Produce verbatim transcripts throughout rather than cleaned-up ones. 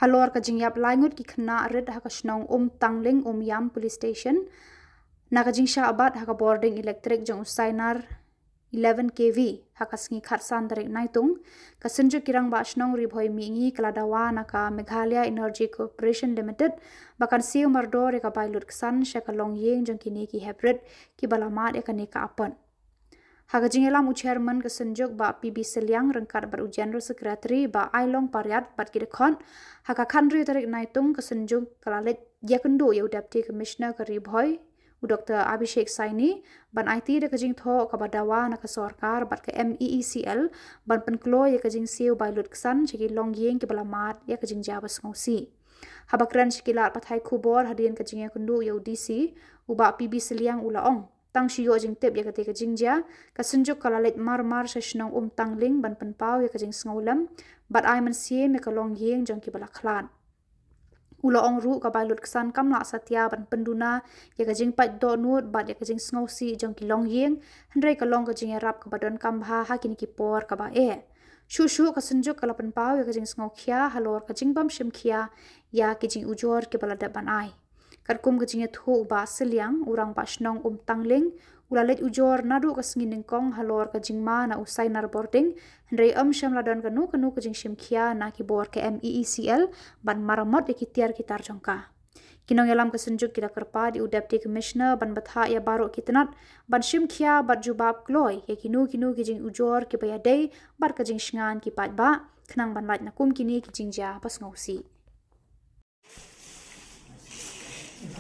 Halor ka jingïap lai ngut ki khynnah rit ha ka shnong Umtangling Umiam Police Station na ka jingshah bat ha ka bording elektrik jong u Sainar eleven K V ha ka sngi khatsan tarik Naitung, ka Synjuk ki Rangbah Shnong Ri Bhoi Mihngi ka la dawa na ka Meghalaya Energy Corporation Limited ba kan siew mardor ïa ka bai lut ksan sha ka longïing jong kine ki hep rit kiba la mad ïa kane ka apot. Ha ka jingïalam u Chairman ka Synjuk Bah P B Sylliang ryngkat bad u General Secretary Bah Ailong Pariat bad ki dkhot ha ka khathynriew tarik Naitung, ka Synjuk ka la leit ïakynduh ïa u Deputy Commissioner ka Ri Bhoi, u Doctor Abhishek Saini, ban aiti da ka jingthoh kaba dawa na ka sorkar bad ka M E E C L ban pynkloi ïa ka jingsiew bai lut ksan sha ki longïing kiba la mad ïa ka jingjia ba sngewsih. Haba kren sha ki lad pathai khubor hadien ka jingïakynduh ïa u D C, u Bah P B Sylliang u la ong, tang shu ïoh jingtip ïa katei ka jingjia, ka Synjuk ka la leit mar mar sha shnong Umtangling ban pynpaw ïa ka jingsngewlem bad ai mynsiem ïa ka longïing jong kiba la khlad. U la ong ruh ka bai lut ksan kam lah satia ban pynduna ïa ka jingpait dohnud bad ïa ka jingsngewsih jong ki longïing, hynrei ka long ka jingïarap kaba donkam bha ha kine ki por kaba eh. Shuh shuh ka Synjuk ka la pynpaw ïa ka jingsngewkhia halor ka jingbym shim khia ïa ki jingujor kiba la dep ban ai. Katkum ka jingïathuh u Bah Sylliang, u Rangbah Shnong Umtangling u la leit ujor naduh ka sngi nyngkong halor ka jingma na u Sainar bording, hynrei ym shym la don kano kano ka jingshim khia na ki bor ka M E E C L ban maramot ïa ki tiar ki tar jong ka. Ki nongïalam ka Synjuk ki la kyrpad ïa u Deputy Commissioner ban bthah ïa baroh ki tnat ban shim khia bad jubab kloi ïa kino kino ki jingujor kiba ïadei bad ka jingshngaiñ ki paidbah, khnang ban lait na kum kine ki jingjia ba sngewsih. So,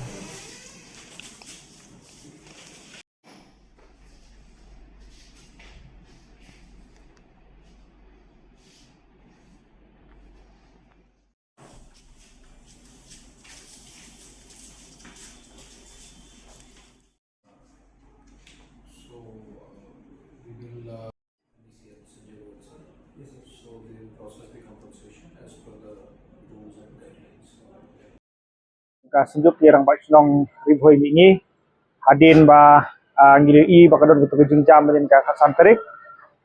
uh, we will, uh, Yes, sir. So, we will process the compensation as per the rules and guidelines. Ka Synjuk ki Rangbah Shnong Ri Bhoi Mihngi, hadien ba, ah, ngi la ïohi ba ka don kato ka jingjia mynhynnin ka khatsan tarik,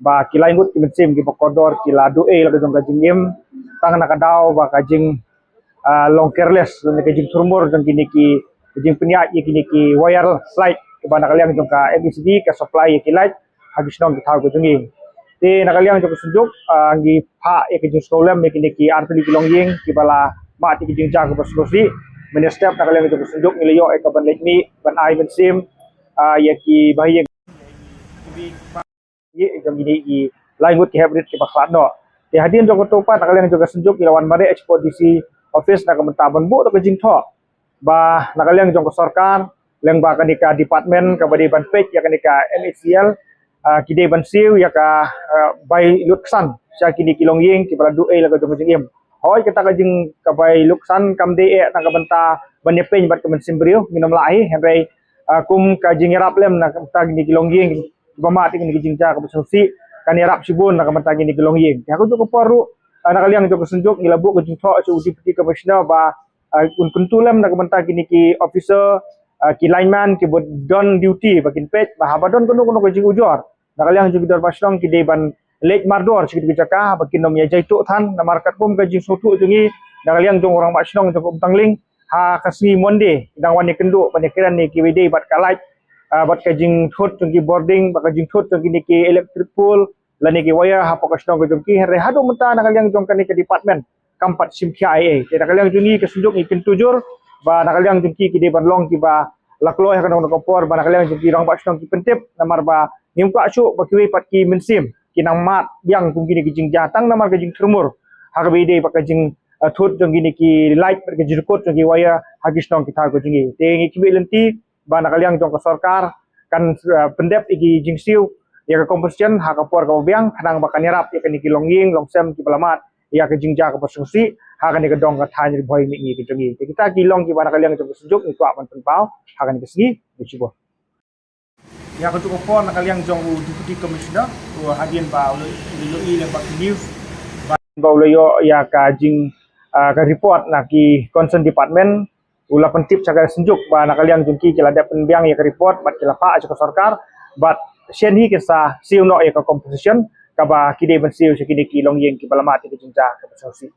ba ki lai ngut ki mynsiem kiba kordor ki la duh ei la ka jong ka jingim tang na ka daw ba ka jing, ah, long careless, lane ka jingthurmur jong kine ki, ka jingpynïaid ïa kine ki wire light kiba na ka liang jong ka M E C D ka supply ïa ki light ha ki shnong ki thaw ka jong ngi. Te na ka liang jong ka Synjuk, ah, ngi phah ïa ka jingsngewlem ïa kine ki artylli ki longïing kiba la mad ïa ka jingjia kaba sngewsih. Mynstep na ka liang jong ka Synjuk ngi la ïoh ïa ka ban leit mih ban ai mynsiem, ah, ïa kiba ha ïing, ïa jong kine ki lai ngut ki hep rit kiba khlad noh. Te hadien jong kato pat na ka liang jong ka Synjuk ngi la wan mareh sha D C office na ka bynta ban buh da ka jingthoh ba na ka liang jong ka sorkar, lyngba kane ka department kaba dei ban peit ïa kane ka M E E C L, ah, ki dei ban siew ïa ka, ah, bai lut ksan sha kine ki longïing kiba la duh ei la ka jong ka jingim. Hooid, kata ka jing ka bai lut ksan kam dei eh na ka bynta ban ïapeiñ bad ka mynsiem briew, ngin ym lah hi, hynrei, ah, kum ka jingïarap lem na ka bynta kine ki longïing kiba mad ïa kine ki jingjia kaba sngewsih, kan ïarap shibun na ka bynta kine ki longïing. Te ha kajuh ka por ruh, ah, na ka liang jong ka Synjuk ngi la buh ka jingthoh sha u Deputy Commissioner ba, ah, un kyntu lem na ka bynta kine ki officer, ah, ki lineman kiba don duty ba kin peit ba haba don kano kano ka jingujor na ka liang jong ki dorbar shnong ki dei ban leit mardor sha kito ki jaka ba kin ym ïa jaituh than, namar katkum ka jingsngewthuh jong ngi na ka liang jong u Rangbah Shnong jong ka Umtangling, ha ka sngi Monday ki dang wan ïakynduh ban ïakren ïa kiba dei bad ka light, ah, bad ka jingthut jong ki bording, bad ka jingthut jong kine ki electric pole lane ki wire hapoh ka shnong ka jong ki, hynrei haduh mynta na ka liang jong kane ka department kam pat shim khia ei ei. Te na ka liang jong ngi ka Synjuk ngi kyntu jur ba na ka liang jong ki ki dei ban long kiba la kloi ha kano kano ka por ba na ka liang jong ki Rangbah Shnong ki pyntip, namar ba ngim kwah shuh ba kiwei pat ki mynsiem ki nang mad biang kum kine ki jingjia tang namar ka jingthurmur ha kaba ïadei bad ka jing, ah, thut jong kine ki light bad ka jingkut jong ki wire ha ki shnong ki thaw ka jong ngi. Te ngi khmih lynti ba na ka liang jong ka sorkar kan, ah, pyndep ïa ki jingsiew ïa ka compensation ha ka por kaba biang, khnang ba kan ïarap ïa kine ki longïing longsem kiba la mad ïa ka jingjia kaba sngewsih ha kane ka dong ka thaiñ Ri Bhoi Mihngi ka jong ngi. Te kita ki long kiba na ka liang jong ka Synjuk ngi kwah ban pynpaw ha kane ka sngi. Ngi shibun. Ïa kajuh ka por na ka liang jong u Deputy Commissioner, u hadien ba u la, u la ïohi lyngba ki news ba, ba u la ïoh ïa ka jing, ah, ka report na ki concern department, u la pyntip sha ka Synjuk ba na ka liang jong ki ki la dep pynbiang ïa ka report bad ki la phah sha ka sorkar bad shen hi kin sa siew noh ïa ka compensation kaba ki dei ban siew sha kine ki longïing kiba la mad ïa ka jingjia kaba sngewsih.